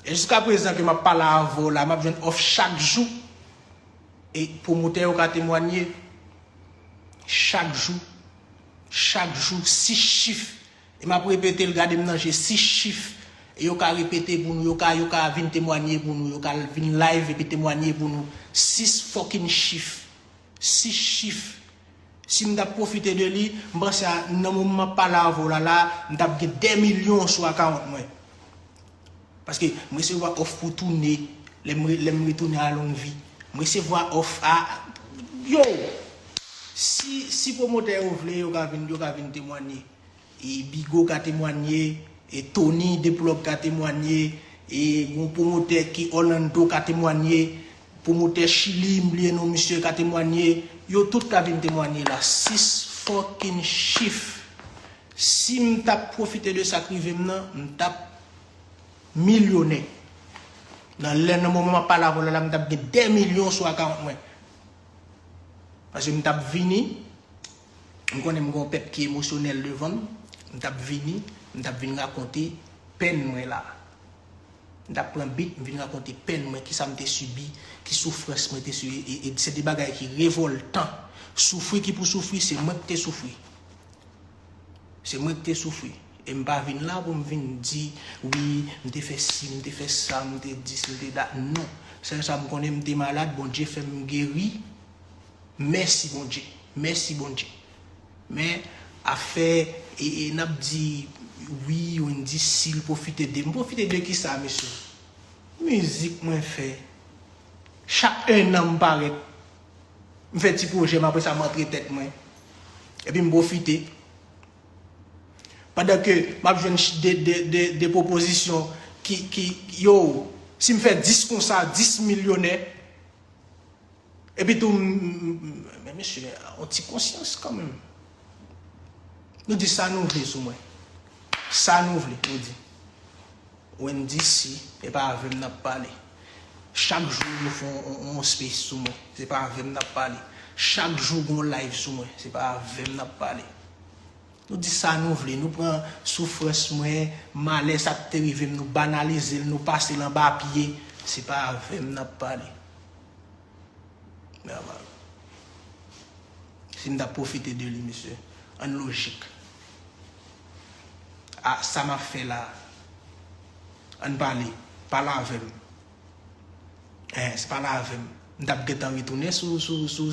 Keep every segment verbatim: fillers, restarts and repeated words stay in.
E jiska prezan ke m ap pale avè w la, m ap jwenn òf chak jou. E pwomotè yo ka temwanye. Chak jou. Chak jou, sis chif. E m ap repete l, gade m nan je, sis chif. E yo ka repete pou nou, yo ka, yo ka vin temwanye pou nou, yo ka vin live epi temwanye pou nou. Sis fucking chif. Sis chif. Si m t ap pwofite de li, m panse a, nan moman m ap pale avè w la, la, m t ap gen dè milyon sou akawont mwen. Paske m resevwa òf pou tounen, lè m re-, lè m retounen a Longvi. M resevwa òf a, yo! Si, si pwomotè yo vle, yo ka vin, yo ka vin temwanye. E Bigo ka temwanye, e Tony Deplug ka temwanye, e gon pwomotè ki Orlando ka temwanye, pwomotè Chili, m bliye non misye, ka temwanye, yo tout ka vin temwanye la. Sis fucking chif. Si m t ap pwofite de sa k rive m nan, m t ap milyonè. Nan lè, nan moman m ap pale avè w la, la, m t ap gen dè milyon sou akawont mwen. Paske m t ap vini, m konnen m gen yon pèp ki emosyonèl devan m, m t ap vini, m t ap vin rakonte pèn mwen la. M t ap pran bit, m vin rakonte pèn mwen, kisa m te sibi, ki soufrans mwen te sibi, e, e se de bagay ki revòltan. Soufri ki pou soufri, se mwen ki te soufri. Se mwen ki te soufri. E m pa vin la pou m vin di, wi, m te fè si, m te fè sa, m te dis, m te dat. Non. Sèl sa m konnen, m te malad, Bondye fè m geri. Mèsi Bondye. Mèsi Bondye. Men, afè, e, e n ap di, wi, Wendyy, si l pwofite de. M pwofite de kisa, mesye? Mizik mwen fè. Chak ennan m parèt. M fè ti pwojè m, apre sa m antre tèt mwen. Epi m pwofite. Pandan ke m ap jwenn ch-, de, de, de, de pwopozisyon ki, ki, yo, si m fè dis konsa, dis milyonè. Epi tou, m, m, m, men mesye, yon ti konsyans kanmenm. Nou di sa nou vle sou mwen. Sa nou vle, nou di. Wendyy, si, e pa avè m n ap pale. Chak jou nou fè yon, yon, yon space sou mwen, se pa avè m n ap pale. Chak jou gon live sou mwen, se pa avè m n ap pale. Nou di sa nou vle, nou pran soufrans mwen, malè sa k te rive m, nou banalize l, nou pase l anba pye, se pa avè m n ap pale. Nòmal. Si m ta pwofite de li, mesye, ann lojik. A, sa m ap fè la, ann pale, pale avè m. Eh, se pale avè m. M t ap gentan retounen sou, sou, sou,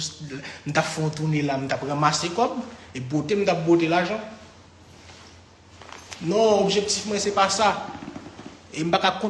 m t ap fè yon tounen la, m t ap ranmase kòb, e bwote m t ap bwote lajan. Non, objektif mwen se pa sa. E m pa ka kont